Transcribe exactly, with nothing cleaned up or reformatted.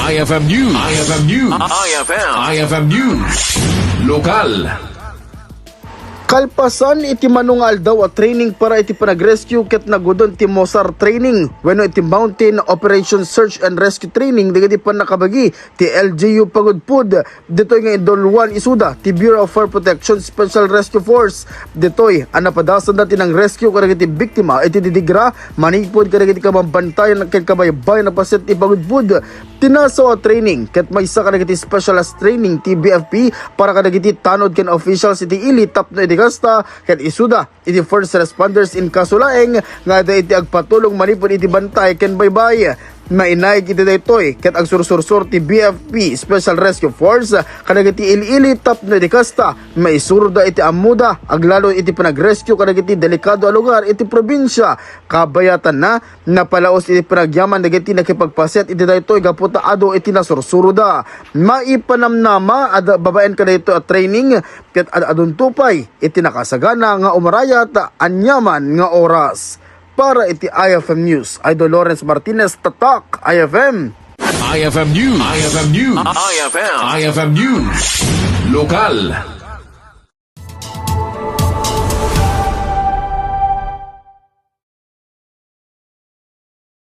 I F M News. I F M News. I F M. I F M News. Lokal. Kalpasan iti mano nga aldaw a training para iti panagrescue ket nagudon ti MOSAR training wenno iti Mountain Operation Search and Rescue Training dagiti pannakabagi ti L G U Pagudpud. Ditoy nga induluan isuda ti Bureau of Fire Protection Special Rescue Force. Ditoy a napadasanda ti nangrescue kadagiti biktima iti didigra manipud kadagiti kabambantayan ken kabaybayan a paset ti Pagudpud. Ti nasaw a training ket maysa kadagiti specialized training ti B F P para kadagiti tanod ken officials iti ili tapno iti kasta ket isuda iti first responders in kaso laeng nga adda iti agpatulong manipud iti bantay ken baybay. Nainayg iti daytoy ket agsursursor ti B F P Special Rescue Force kadagiti ili-ili tapno iti kasta maisuroda iti ammoda aglalo iti panagrescue kadagiti delikado a lugar iti probinsia. Kabayatanna, napalaos iti panagyaman dagiti nakipagpaset iti daytoy gapu ta adu iti nasursuroda. Maipanamnama a babaen kadaytoy a training ket ad-adunto pay iti nakasagana nga umarayat aniaman nga oras. Para iti I F M News, Idol Lawrence Martinez, Tatak I F M. I F M News. I F M News. I F M. I F M News. Lokal.